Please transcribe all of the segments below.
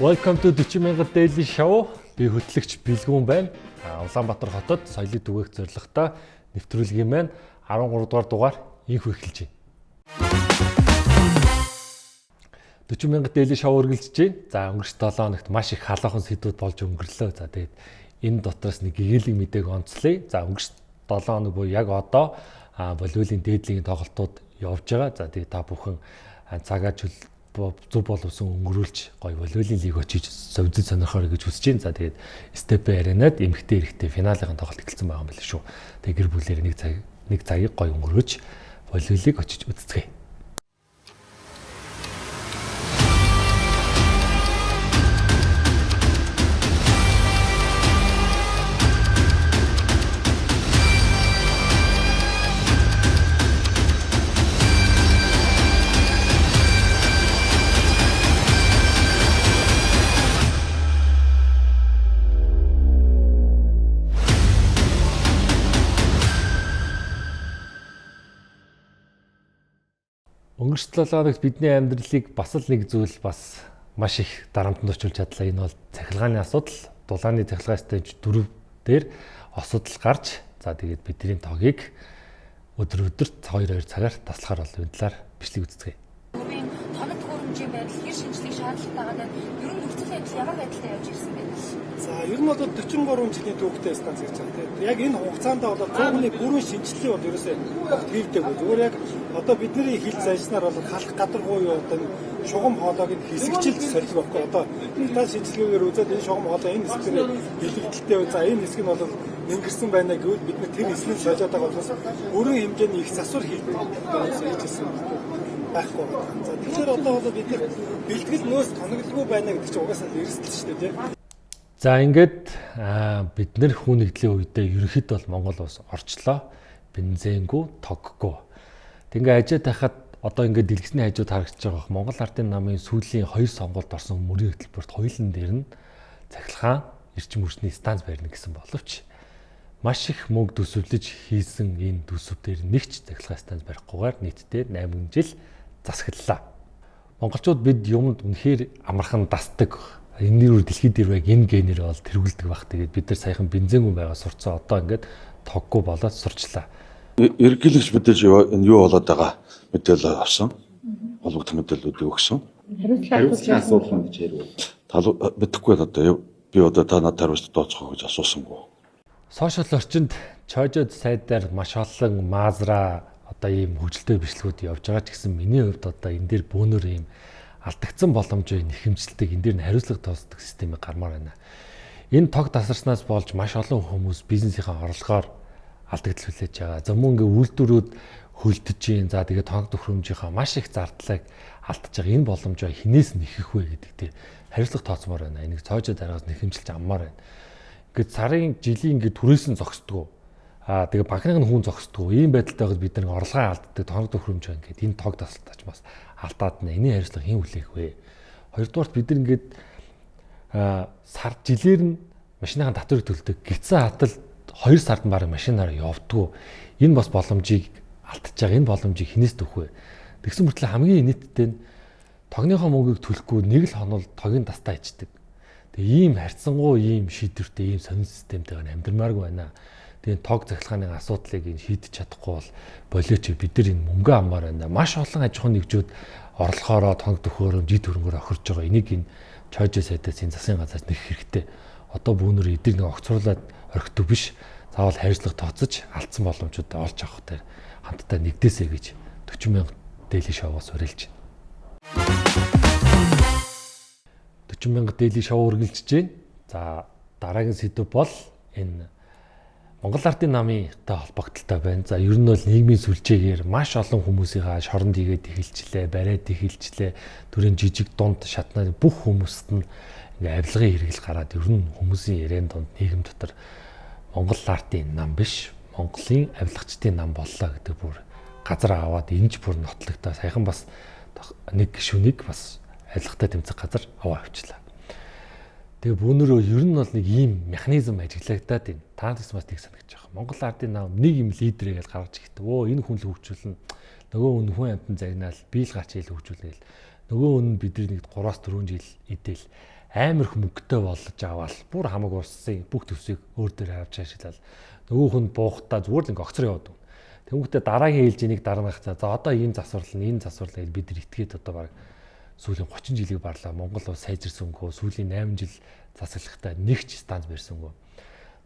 Welcome to 40,000 Daily Show. Би хөтлөгч Бэлгүүн байна. Улаанбаатар хотод соёлыг түгээх зорилготой нэвтрүүлгийн маань 13 дугаар дугаар инх эхэлж байна. 40,000 Daily Show үргэлжлэж байна. За өнгөрч 7 хоногт маш их халаахан сэдвүүд болж өнгөрлөө. За тэгээд энэ дотроос нэг гэгээлэг мэдээг онцлоё. За өнгөрч 7 хоног буюу яг одоо волейболын дээдлийн тоглолтууд явж байгаа. За тэгээд та бүхэн цагаа зөв боловсон өнгөрүүлж гоё волейболын лиг очиж совдод сонирхоорой гэж хүсэж байна. За тэгээд Степе аренад эмэгтэй эрэгтэй финалын тоглолт эхэлсэн байгаа юм байна шүү. Тэгээд гэр бүлээр нэг цагийг гоё өнгөрөөж волейболыг очиж үзцгээе. Өнгөрч 7 хоногт бидний амьдралыг бас л нэг зүйл бас маш их дарамтанд очуулж чадлаа. Энэ бол цахилгааны асуудал. Дулааны цахилгаан stage 4 дээр асуудал гарч за тэгээд бидний тогийг өдөр өдөрт 2-2 цагаар таслахаар бол энэ талаар бичлэг үзцгээе. Өөрийн тоног төхөөрөмжийн байдал хэр шинжлэх шаардлагатайгаа байна. Ер нь нөхцөл байдал ямар байдалтай явж ирсэн бэ? За ер нь бол 43 жилийн түүхтэй станц гэж байна тийм. Яг энэ хугацаанд бол 100 хүний бүрэн шинжилгээ бол ерөөсөө огт хийгдээгүй. Зүгээр яг одоо бидний хил заншнаар бол халах гадаргуу юу одоо нэг шугам хоолойг нь хэсэгчилж солих байхгүй. Одоо металл шинжилгээгээр үзээд энэ шугам хоолой энэ хэсгээр илэгдэлтэй. За энэ хэсэг нь бол нэнгэрсэн байна гэвэл бид нар тэр хэсгийг солиод байгаа болохоос бүрэн хэмжээний их засвар хийжсэн байхгүй байна. За тэгэхээр одоо бол бид нар бэлтгэл нөөц тоноглолгүй байна гэдэг чинь угаасаа эрсдэл шүү дээ тийм. За ингээд бид нэр хүн нэгдлийн үедээ ерөнхийдөө бол Монгол улс орчлоо. Бензингүй, тоггүй. Тэг ингээ ажиад байхад одоо ингээд дэлгэцний хажууд харагдаж байгаа Монгол Ардын намын сүүлийн 2 сонгуульд орсон мөрийн хөтөлбөрт хоёулан дээр нь цахилгаан эрчим хүчний станц барьна гэсэн боловч маш их мөнгө төсөвлөж хийсэн энэ төсөв дээр нэг ч цахилгаан станц барихгүйгээр нийтдээ 8 жил засаглалаа. Монголчууд бид юмд үнэхээр амархан дасдаг. Энэ нэр дэлхийд дээр байг энэ генээр бол тэргүүлдэг баг. Тэгээд бид нар саяхан бензингүй байгаа сурцсан. Одоо ингээд тоггүй болоод сурчлаа. Эргэлэгч мэдээж юу болоод байгаа мэдээлэл авсан. Холбогдох мэдээллүүдийг өгсөн. Хариуцлагын асуудал нь гэж яриа. Тал мэдэхгүй одоо би одоо та надад хариуцлага тооцох гэж асуусангүй. Сошиал орчинд чойжод сайдаар маш олон маазра одоо ийм хөгжилтэй бичлэгүүд явж байгаа ч гэсэн миний хувьд одоо энэ дээр бөөнөр ийм алдагдсан боломжийг нэхэмжлдэг энэ дээр нь хариуцлага тооцдог системийг гармаар байна. Энэ тог тасарснаас болж маш олон хүмүүс бизнесийнхаа орлогоор алдагдал хүлээж байгаа. За мөн ингээ үйлдвэрүүд хөлдөж гин. За тэгээ тог төхөөрөмжийнхаа маш их зардлыг алдаж байгаа. Энэ боломжоо хинээс нэхэх вэ гэдэг дээр хариуцлага тооцмоор байна. Энийг цоожоо дараагаас нэхэмжилж аммаар байна. Ингээд сарын жилийн ингээ түрээсэн зогсдгоо. Тэгээ банкны нь хүн зогсдгоо. Ийм байдалтай байхад бид нар орлогоо алддаг, тоног төхөөрөмж ингээд энэ тог тасалтаач бас алдаад нэ. Эний хариуцлага хэн хүлээх вэ? Хоёрдугаарт бид нар ингээд сар жилээр нь машиныхаа татварыг төлдөг. Гитсэн хатал 2 сард нь бараг машинаар явдггүй. Энэ бас боломжийг алдчихж байгаа. Энэ боломжийг хинээс төх вэ? Тэгсэн мөртлөө хамгийн нийтдээ нь тогныхоо мөнгийг төлөхгүй нэг л хонол тогийн дастаа ичдэг. Тэгээ ийм харьцангуй ийм шийдвэртэй ийм сонин системтэйгээр амьдрмааргүй байна. Тэгээ тог цахилгааны асуудлыг энэ шийдэж чадахгүй бол болооч бид нар энэ мөнгө аммаар байна. Маш олон аж ахуйн нэгжүүд орлохоороо тоног төхөөрөмж эд хөрөнгөөр охирж байгаа. Энийг энэ чойжоо сайдаас энэ засгийн газраас нэх хэрэгтэй. Одоо бүүнөр эдийг нэг огцруулаад орхидог биш. Заавал хариуцлага тооцож алдсан боломжуудаа олж авах дээр хамтдаа нэгдээсэй гэж 40,000 Daily Show-оос уриалж байна. 40,000 Daily Show үргэлжлэж байна. За дараагийн сэдв бол энэ Монгол Ардын намынтай холбогдлолтой байна. За ер нь бол нийгмийн сүлжээгээр маш олон хүмүүсийнхаа шоронд игээд эхэлчлээ, бариад эхэлчлээ. Төрийн жижиг дунд шатнаа бүх хүмүүст нь ингээ авилгын хэрэгэл гараад ер нь хүмүүсийн яриан дунд нийгэм дотор Монгол Ардын нам биш, Монголын авилгачдын нам боллоо гэдэг бүр газар аваад энэ ч бүр нотлогдоо. Саяхан бас нэг гишүүнийг бас авилгатай тэмцэх газар аваа авчлаа. Тэгээ бүүнөрөө ер нь бол нэг ийм механизм ажиглагдаад байна. Та нар бас тийг санагдаж байгаа. Монгол Ардын нам нэг юм лидерээ гэж гаргаж ирэхдээ өө энэ хүн л хөгжүүлнэ. Нөгөө хүн хүн амтан загнаал би л гарч ийл хөгжүүлнэ гэл. Нөгөө хүн бидний нэг 3-4 жил идэл Амар их мөнгөтэй болж аваад бүр хамаг улсын бүх төвсийг өөр дээр авч ашиглал. Нөгөөх нь буухтаа зүгээр л ингээ огцор яваад. Тэнгүүтээ дараагийн ээлжинийг дарнах за одоо ийм засварлал, энэ засварлал гэж бид нар итгээд одоо баг сүүлийн 30 жилийг барлаа. Монгол улс сайжирсангүй, сүүлийн 8 жил засаглахдаа нэг ч станц барьсангүй.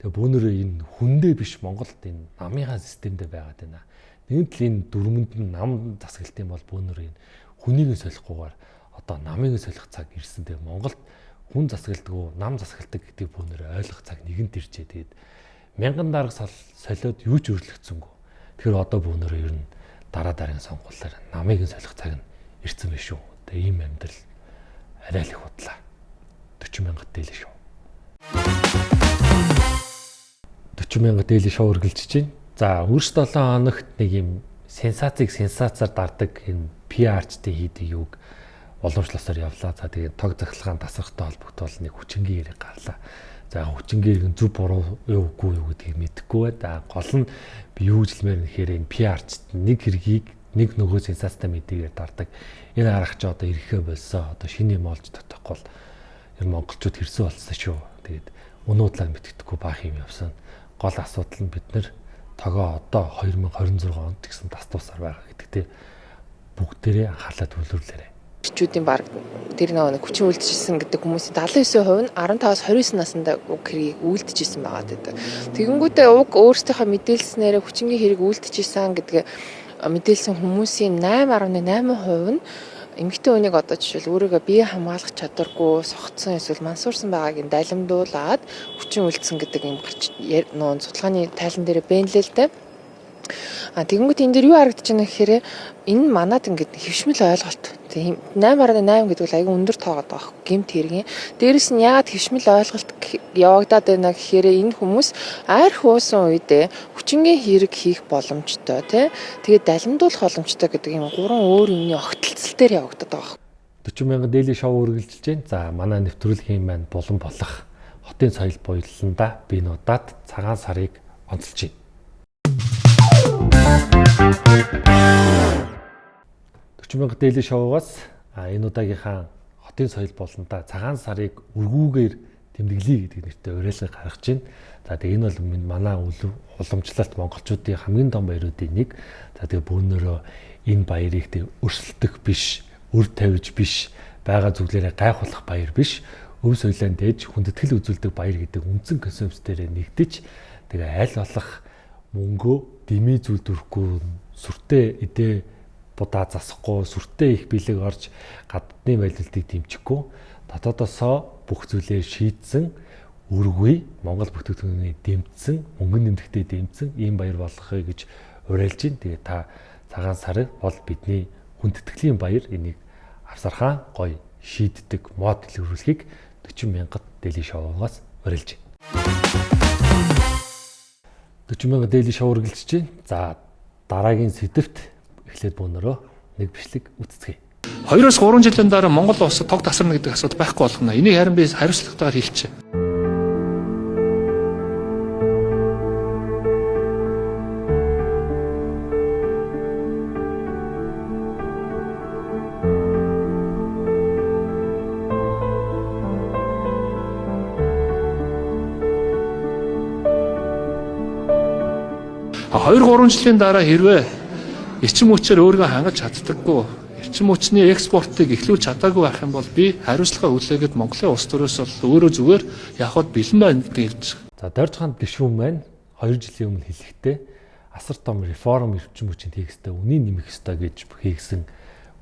Тэгээ бөөнөрөө энэ хүндээ биш Монголд энэ намынхаа системдээ байгаад байна. Нэгэн тал энэ дүрмэнд нь нам засаглалт юм бол бөөнөрөө энэ хүнийг нь солихгүйгээр одоо намыг нь солих цаг ирсэн. Тэгээ Монголд хүн засагладаг, нам засагладаг гэдгийг бөөнөрөө ойлгох цаг нэгэнт иржээ. Тэгээд мянган дарга солиод юу ч өөрчлөгдсөнгүй. Тэгэхээр одоо бөөнөрөө ер нь дараа дараагийн сонгуулиар намыг нь солих цаг нь ирсэн биш үү. Тэгээ ийм амьдрал арай л их удлаа. 40,000 Daily Show. 40,000 Daily Show үргэлжиж байна. За өнгөрс 7 хоногт нэг юм сенсацийг сенсацаар дардаг энэ PR-чдын хийдэг юуг уламжлалсаар явлаа. За тэгээд тог захилгаан тасрахтай холбогдвол нэг хүчингийн хэрэг гарлаа. За хүчингийн хэрэг зөв буруу юу үгүй юу гэдгийг мэдэхгүй бай. За гол нь би юу гэж хэлмээр нэхээр энэ PR-чд нэг хэргийг нэг нөгөө сенсацтай мэдээгээр дардаг. Энэ арга чи одоо ирэхээ болсон. Одоо шинэ юм олж татахгүй бол ер нь монголчууд хэрсэн болсон шүү. Тэгээд өнөө талаар мэддэхгүй баах юм явсан. Гол асуудал нь бид нэр тогоо одоо 2026 онд гэсэн тас тусаар байгаа гэдэгтээ бүгдээрээ анхаарлаа төвлөрлөөрэй. Ирчүүдийн баг тэр нэг хүчин үйлдэлжсэн гэдэг хүмүүсийн 79% нь 15-аас 29 наснд уг хэргийг үйлдэлжсэн байгаа гэдэг. Тэгэнгүүтээ уг өөрсдийнхөө мэдээлснээрээ хүчингийн хэрэг үйлдэлжсэн гэдгээ мэдээлсэн хүмүүсийн 8.8% нь эмэгтэй хүнийг одоо жишээл өөрийгөө бие хамгаалах чадваргүй согтсон эсвэл мансуурсан байгааг нь далимдуулаад хүчин үйлдсэн гэдэг юм гарч нөө судалгааны тайлан дээр бэнлээ л дээ. А тэгэнгүүт энэ дээр юу харагдаж байна гэхээр энэ манад ингээд хөвшмөл ойлголт. Тийм 8.8 гэдэг бол аягүй өндөр тоогод байгаа байхгүй гэмт хэргийн. Дээрэс нь яагаад хөвшмөл ойлголт явагдаад байна гэхээр энэ хүмүүс айр хуусан үедээ хүчингийн хэрэг хийх боломжтой тий. Тэгээд далимдуулах боломжтой гэдэг юм гурван өөр юмны огтлцол дээр явагдаад байгаа байхгүй. 40,000 Daily Show үргэлжилж байна. За манай нэвтрүүлгийн маань булан болох хотын соёл буялланда би нудаад цагаан сарыг онцолж байна. 40,000 Daily Show-гаас энэ удаагийнхаа хотын соёл болонда цагаан сарыг өргүүгээр тэмдэглэе гэдэг нэртэй уриалга гаргаж байна. За тэгээ энэ бол манай уламжлалт монголчуудын хамгийн том баяруудын нэг. За тэгээ бөөнөрөө энэ баярыг тэг өрсөлдөх биш, үр тавьж биш, байгаа зүйлээрээ гайхуулах баяр биш, өв соёлоо дээж хүндэтгэл үзүүлдэг баяр гэдэг үндсэн концепц дээр нэгдэж тэгээ аль болох мөнгөө дэмий зүйл дүрхгүй сүртэй эдээ будаа засахгүй сүртэй их бэлэг орж гадны байлдалтыг дэмжихгүй дотоодосоо бүх зүйлээ шийдсэн өргөе Монгол бүтээгдэхүүнийг дэмжсэн мөнгөн нэмэгдээ дэмжсэн ийм баяр болгохыг гэж уриалж байна. Тэгээ та цагаан сар бол бидний хүндэтгэлийн баяр энийг авсархаан гоё шийддэг мод дэлгэрүүлэхийг 40,000 Daily Show-оос уриалж байна. 40,000 Daily Show үргэлжиж байна. За дараагийн сэдэвт эхлээд бөөнөрөө нэг бичлэг үзцгээе. 2-3 жилийн дараа Монгол улсад тог тасарна гэдэг асуудал байхгүй болгоно. Энийг харин би хариуцлагатайгаар хэлчихье. А 2-3 жилийн дараа хэрвээ эрчим хүчээр өөрийгөө хангаж чаддаггүй, эрчим хүчний экспортыг эхлүүлж чадаагүй байх юм бол би хариуцлага хүлээгээд Монголын улс төрөөс бол өөрөө зүгээр явхад бэлэн байна гэдгийг хэлж байгаа. За Дорж хаан гишүүн маань 2 жилийн өмнө хэлэхдээ асар том реформ эрчим хүчинд хийх ёстой, үнийн нэмэх ёстой гэж хийгсэн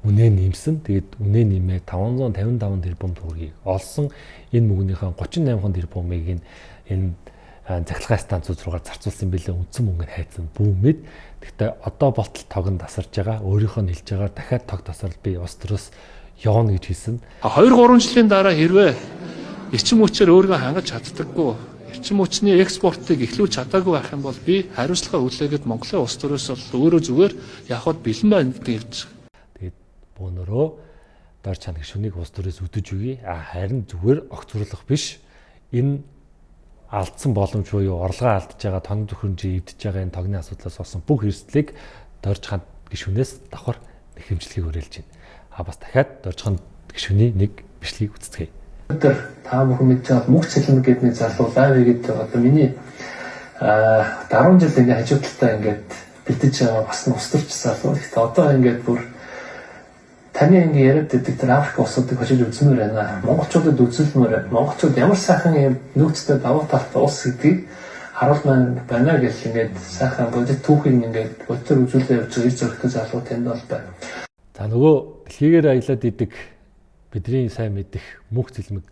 үнэ нэмсэн. Тэгээд үнэ нэмээ 555 тэрбум төгрөгийг олсон. Энэ мөнгөнийхөө 38 тэрбумыг энэ захилгаан станцууд руугаар зарцуулсан билээ, үндсэн мөнгө нь хайцсан бүүмэд. Гэхдээ одоо болтол тог нь тасарж байгаа. Өөрийнхөө нь хэлж байгаагаар дахиад тог тасрал би улс төрөөс явна гэж хэлсэн. 2-3 жилийн дараа хэрвээ эрчим хүчээр өөрийгөө хангаж чаддаггүй, эрчим хүчний экспортыг эхлүүлж чадаагүй байх юм бол би хариуцлага хүлээгээд Монголын улс төрөөс бол өөрөө зүгээр явхад бэлэн байна гэдгийг хэлж байгаа. Тэгээд бөөнөрөө Дорж хаан гишүүнийг улс төрөөс үдэж өгье. Харин зүгээр огцруулах биш. Энэ алдсан боломж буюу орлогоо алдж байгаа, тон төхөөрөмжийг эвдэж байгаа энэ тогны асуудлаас болсон бүх эрсдлийг Дорж хаан гишүүнээс давхар нэхэмжлэгийг уриалж байна. А бас дахиад Дорж хаан гишүүний нэг бичлэгийг үзцгээе. Өнөөдөр та бүхэн мэдж байгаа Мөнх Цэлмэг гэдэг нэг залуу live хийгээд байгаа. Одоо миний 10 жил ингээ хажуу талдаа ингээд бэлдэж байгаа бас нь улс төрч залуу. Гэхдээ одоо ингээд бүр таны ингээ яриад байдаг тэр Африк улсуудыг очиж үзмээр байна. Монголчуудад үзүүлмээр байна. Монголчууд ямар сайхан юм нөөцтэй давуу талтай улс гэдгийг харуулмаар байна гэж ингээд сайхан бодит түүхийг ингээд бодитоор үзүүлээ явж байгаа эр зөрөгтэй залуу танд бол байна. За, нөгөө дэлхийгээр аялаад идэг бидний сайн мэдэх Мөнх Цэлмэг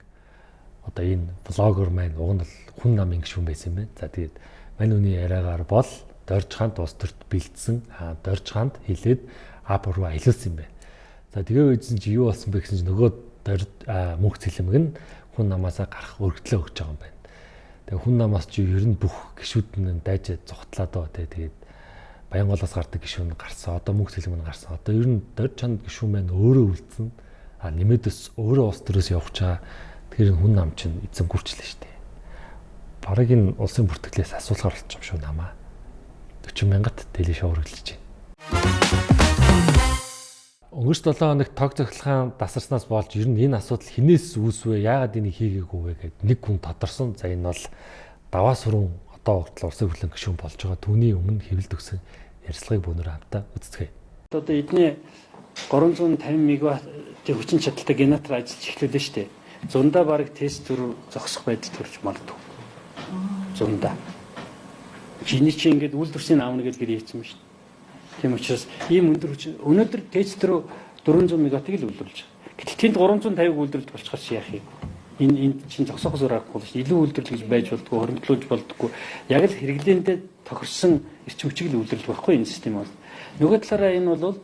одоо энэ vlogger маань уг нь бол хүн намын гишүүн байсан юм байна. За, тэгээд мань үний яриагаар бол Дорж хаанд улс төрт бэлдсэн. Дорж хаанд хэлээд Апп руу аялуулсан юм байна. За, тэгээ үйдсэн чи юу болсон бэ гэсэн чи нөгөө Мөнх Цэлмэг нь хүн намаасаа гарах өргөдлөө өгч байгаа юм байна. Тэгээ хүн намаас чи ер нь бүх гишүүд нь дайжаад зугтлаа доо тэ. Тэгээд Баянголоос гардаг гишүүн гарсан. Одоо Мөнх Цэлмэг нь гарсан. Одоо ер нь Дорж чанд гишүүн маань өөрөө үлдсэн. А нэмээд өөрөө улс төрөөс явах чаа. Тэгэхээр хүн нам чинь эзэн гүрчлээ шүү дээ. Бараг энэ улсын бүртгэлээс асуулахар болчих юм шүү намаа. 40 мянгат Daily Show үргэлжлэж байна. Өнгөрс 7 хоногт тог цахилгаан тасарснаас болж ер нь энэ асуудал хинээс үүсвэ, яагаад энийг хийгээгүй вэ гэд нэг хүн тодорсон. За, энэ бол Даваа сүрэн, одоо хүртэл улсын хурлын гишүүн болж байгаа. Түүний өмнө хэвлэлд өгсөн ярилцлагыг бөөнөр хамтаа үздэцгээе. Одоо эдний 350 мегаваттын хүчин чадалтай генератор ажиллаж эхлүүлээ шүү дээ. Зундаа бараг ТЭЦ 4 зогсох байдал төрж магадгүй. Зундаа. Чиний чи ингээд үйлдвэрсийг авна гэж гэрээ хийсэн юм шүү дээ. Тийм учраас ийм өндөр хүчин өнөөдөр ТЭЦ 4 400 мегаваттыг л үйлдвэрлэж байгаа. Гэтэл тэнд 350-ыг үйлдвэрлэж болчихоор чи яах юм? Энэ энд чинь зогсоох зур аргагүй шүү дээ. Илүү үйлдвэрлэх гэж байж болдгоо, хоримтлуулж болдгоо. Яг л хэрэглээндээ тохирсон эрчим хүчийг л үйлдвэрлэх байхгүй энэ систем бол. Нөгөө талаараа энэ бол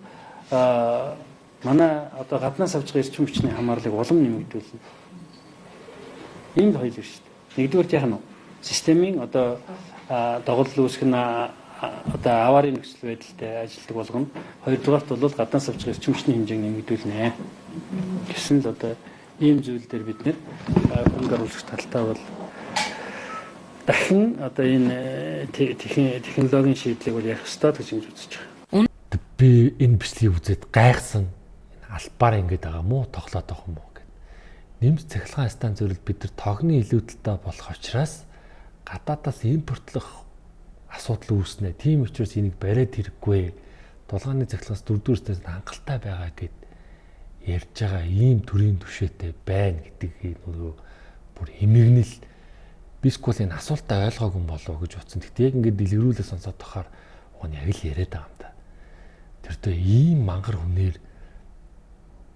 манай одоо гаднаас авч байгаа эрчим хүчний хамаарлыг улам нэмэгдүүлнэ. Ийм л хоёул шүү дээ. Нэгдүгээр яах нь системийн одоо догоолол үүсгэх нь одоо аварын нөхцөл байдалтай ажилтдаг болгоно. Хоёрдугаарт бол гаднаас авч байгаа эрчим хүчний хэмжээг нэмэгдүүлнэ. Гэсэн л одоо ийм зүйл дээр бид нэр хөрөнгө оруулах талтай бол дахин одоо энэ технологийн шийдлийг бол ярих ёстой гэж ингэж үзэж байгаа. Би энэ бичлэгийг үзээд гайхсан. Энэ албаар ингэж байгаа мó тоглоод байгаа юм уу гэд. Нэмс цахилгаан станц зөвлөл бид нар тогны илүүдэлтэй болох учраас гадаадаас импортлох асуудал үүснэ. Тийм учраас энийг бариад хэрэггүй. Дулгааны цахилгаан дөрөвдүгээр станцад хангалттай байгаа гэд ярьж байгаа ийм төрийн түвшээтэй байна гэдэг нөгөө бүр хэмэгнэл бискул энэ асуултаа ойлгоогүй юм болов уу гэж утсан. Тэгтээ яг ингээд дэлгэрүүлээ сонсоод тахаар уг нь яг л яриад байгаа юм да. Тэртээ ийм мангар хүнээр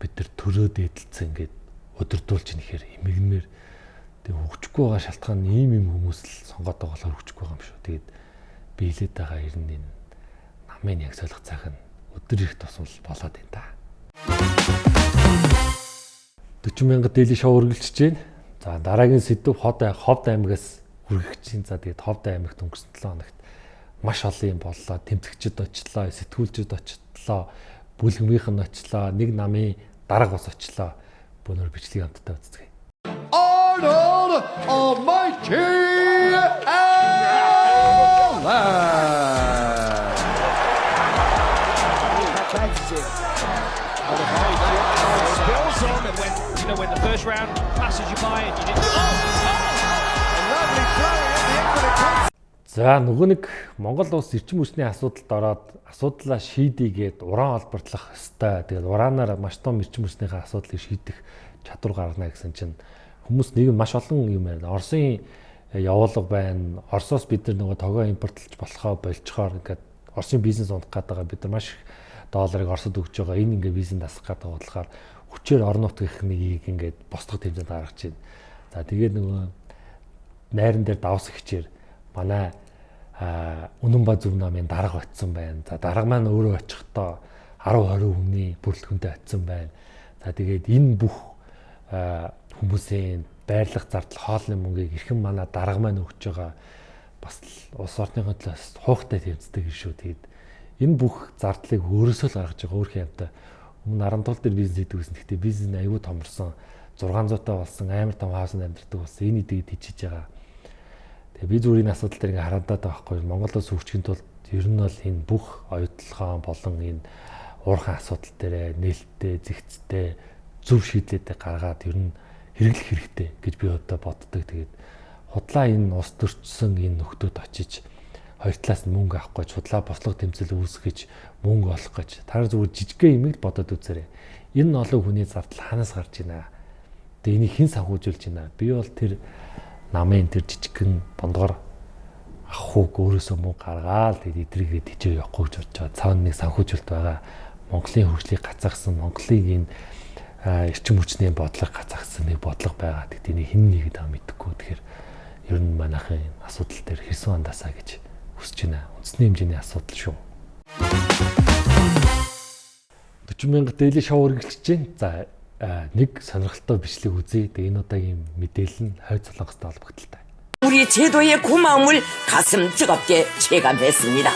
бид нар төрөөд эдэлцэн ингээд удирдуулж нэхэр хэмэгнмээр тэг хөгжихгүй байгаа шалтгаан нь ийм юм хүмүүс л сонгоод байгаа болохоор хөгжихгүй байгаа юм шүү. Тэгээд би хэлээд байгаа ер нь энэ намын яг солих цаг нь өдөр ирэх тусам л болоод байна да. 40 мянга Daily Show үргэлжлэж байна. За, дараагийн сэдэв Ховд Ховд аймагаас хүргэх чинь. За, тэгээд Ховд аймагт өнгөрсөн 7 хоногт маш олон юм боллоо. Тэмцэгчд очлоо, сэтгүүлчд очлоо, бүлгэмийнх нь очлоо, нэг намын дарга бас очлоо. Бөөнөр бичлэгийг хамтдаа үзцгээе. Arnold Almighty Allen! Spills on and when you know when the first round passes you by and you didn't oh, oh! A lovely flurry at the end, but it comes За, нөгөө нэг Монгол улс эрчим хүчний асуудалд ороод асуудлаа шийдийгээд уран олборлох ёстой. Тэгээд ураанаар маш том эрчим хүчнийхээ асуудлыг шийдэх чадвар гаргана гэсэн чинь хүмүүс нэг нь маш олон юм байна. Оросын явуулга байна. Оросоос бид нар нөгөө тогоо импортлж болохоо болцохоор ингээд Оросын бизнес унах гээд байгаа. Бид нар маш их долларыг Оросод өгч байгаа. Энэ ингээд бизнес дасах гээд байгаа болохоор хүчээр орон нутгийнхныг ингээд босдох хэмжээнд гаргаж байна. За, тэгээд нөгөө найран дээр давс хичээр манай Үнэн ба зөв намын дарга очсон байна. За, дарга маань өөрөө очихдоо 10 20 хүний бүрэлдэхүүнтэй очсон байна. За, тэгээд энэ бүх хүмүүсийн байрлах зардал, хоолны мөнгийг эрхэм манай дарга маань өгч байгаа. Бас л улс орныхоо төлөө хуухтай тэмцдэг юм шүү. Тэгээд энэ бүх зардлыг өөрөөсөө л гаргаж байгаа, өөрхийн юмтай. Өмнө Нарантуул дээр бизнес хийдэг гэсэн. Гэхдээ бизнес нь аюу томорсон. 600 таа болсон, амар том house анд амьдардаг болсон. Энэ эдийг тийчиж байгаа. Тэгээ би зүгээр энэ асуудал дээр ингээ харагдаад байгаа байхгүй. Монгол улс хөгжихийн тулд ер нь бол энэ бүх оюутлогоо болон энэ уурхайн асуудал дээр нээлттэй, зэгцтэй, зөв шийдлүүдээ гаргаад ер нь хэрэглэх хэрэгтэй гэж би одоо боддог. Тэгээд худлаа энэ ус төрчсөн энэ нөхдүүд очиж хоёр талаас нь мөнгө авах гэж худлаа бослого тэмцэл үүсгэж мөнгө олох гэж та нар зүгээр жижигхэн юмыг л бодоод үзээрэй. Энэ олон хүний зардал хаанаас гарч байна? Тэгээ энийг хэн санхүүжүүлж байна? Би бол тэр намын тэр жижигхэн бондгор ах хүүг өөрөөсөө мөнгө гаргаал тэгээд эдрийгээ тийчээ явахгүй гэж бодож байгаа. Цаана нэг санхүүжилт байгаа. Монголын хөгжлийг гацаагсан, Монголын энэ эрчим хүчний бодлого гацаагсан нэг бодлого байгаа. Тэгэхдээ энийг хэн нэгэд байгаа мэдэхгүй. Тэгэхээр ер нь манайхын асуудал дээр хэрсэн андаасаа гэж хүсэж байна. Үндэсний хэмжээний асуудал шүү. 40 мянга Daily Show үргэлжлэж байна. За нэг сонирхолтой бичлэг үзье. Тэгээ энэ удаагийн мэдээлэл нь хойд солонгостой холбогдлоо. 우리 제도의 고마움을 가슴 뜨겁게 체감했습니다.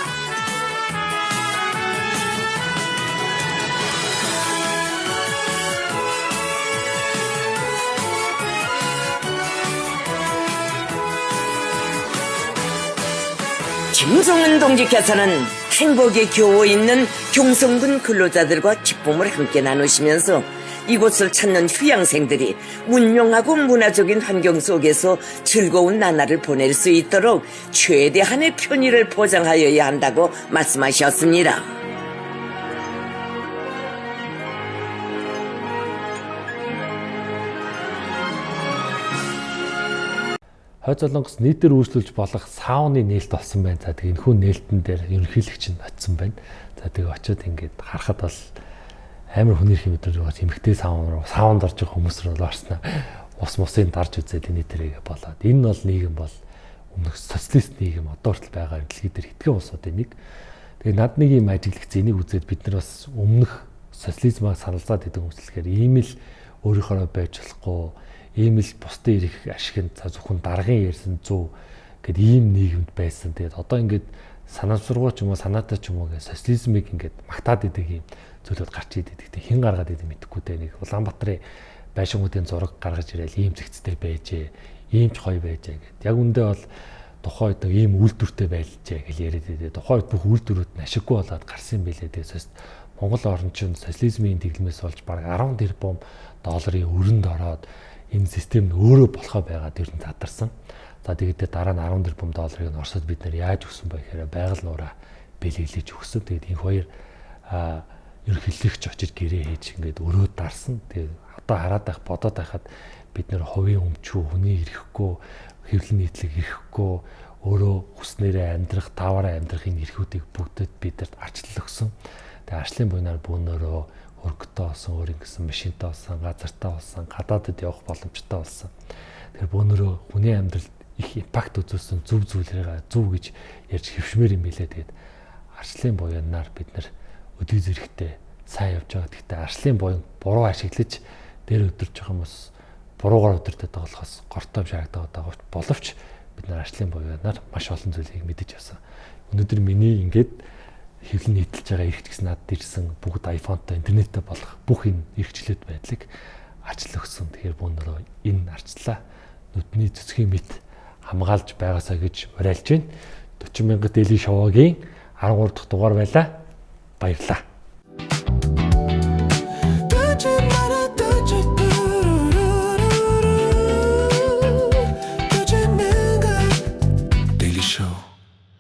김정은 동지께서는 행복에 겨워 있는 경성군 근로자들과 기쁨을 함께 나누시면서 이곳을 찾는 휴양생들이 문명하고 문화적인 환경 속에서 즐거운 나날을 보낼 수 있도록 최대한의 편의를 보장하여야 한다고 말씀하셨습니다. Хойд Солонгос нийтээр үйлчлүүлж болох сауны нээлт болсон байна. За тэгээ энэхүү нээлтэн дээр ерөнхийлөгч нь очсон байна. За тэгээ очиод ингээд харахад бол амар хүний эрхийн мэдрэмж байгаа. Эмэгтэй саун руу саунд орж байгаа хүмүүс рүү орсноо ус мусын дарж үзээд энэ тэрэг болоод энэ бол нийгэм бол өмнөх социалист нийгэм одоо хүртэл байгаа дэлхий дээр хэдхэн улсуудын нэг. Тэгээ над нэг юм ажиглагдсан энийг үзээд бид нар бас өмнөх социализмыг саналзаад идэг хүмүүс л гэхээр ийм л өөрийнхоороо байж болохгүй ийм л бусдын эрх ашигт зөвхөн даргын ярьсан зөв гэд ийм нийгэмд байсан. Тэгээд одоо ингээд санамсаргуу ч юм уу санаатай ч юм уу гэж социализмыг ингээд магтаад идэг юм зүйлүүд гарч идэг. Тэгтээ хэн гаргаад идэг мэдэхгүй дээ. Нэг Улаанбаатарын байшингуудын зураг гаргаж ирээл ийм зэгцтэй байжээ, ийм ч гоё байжээ гэд. Яг үндэ бол тухайн үед ийм үйлдвэртэй байлжээ гэж яриад идэв. Тухайн үед бүх үйлдвэрүүд нь ашиггүй болоод гарсан юм билээ. Тэгээд Монгол орн чинь социализмын тэглэмээс болж бараг 10 тэрбум долларын өрөнд ороод энэ систем нь өөрөө болохоо байгаад ер нь задарсан. За тэгээд дараа нь 10 тэрбум долларыг нь Оросд бид нэр яаж өгсөн бэ гэхээр байгаль нуураа бэлэглэж өгсөн. Тэгээд энэ хоёр ерөнхийлөгч очиж гэрээ хийж ингээд өрөө дарсан. Тэгээд одоо хараад байх бодоод байхад бид нэр хувийн өмчүү, хүний эрхгүй, хэвлэл нийтлэг эрхгүй, өөрөө хүснээрээ амьдрах, тааваараа амьдрахын эрхүүдийг бүгдэд бидэрт арчлал өгсөн. Тэгээд арчлын буйнаар бүүнөрөө хөргөтөө болсон, өөр ингэсэн машинтай болсон, газартай болсон, гадаадд явах боломжтой болсон. Тэгэхээр бүүнөрөө хүний амьдралд их импакт үзүүлсэн зөв зүйлээ зөв гэж ярьж хэвшмээр юм билээ. Тэгээд арчлын буянаар бид нэр өдий зэрэгтэй сайн явж байгаа. Гэхдээ арчлын буян буруу ашиглаж дээр өдөрж байгаа хүмүүс буруугаар өдөртөд байгаа болохоос гортой шаагдаад байгаа боловч бид нар арчлын буянаар маш олон зүйлийг мэдэж авсан. Өнөөдөр миний ингээд хэвлэн нийтэлж байгаа эрх гэсэн надад ирсэн бүгд iPhone-той интернеттэй болох бүх энэ эрхчлөөд байдлыг арчлал өгсөн. Тэгэхээр бүүнөрөө энэ арчлаа нүдний цэцгийн мэт хамгаалж байгаасаа гэж уриалж байна. 40 мянга Daily Show-гийн 13 дахь дугаар байлаа. Баярлалаа. Daily Show.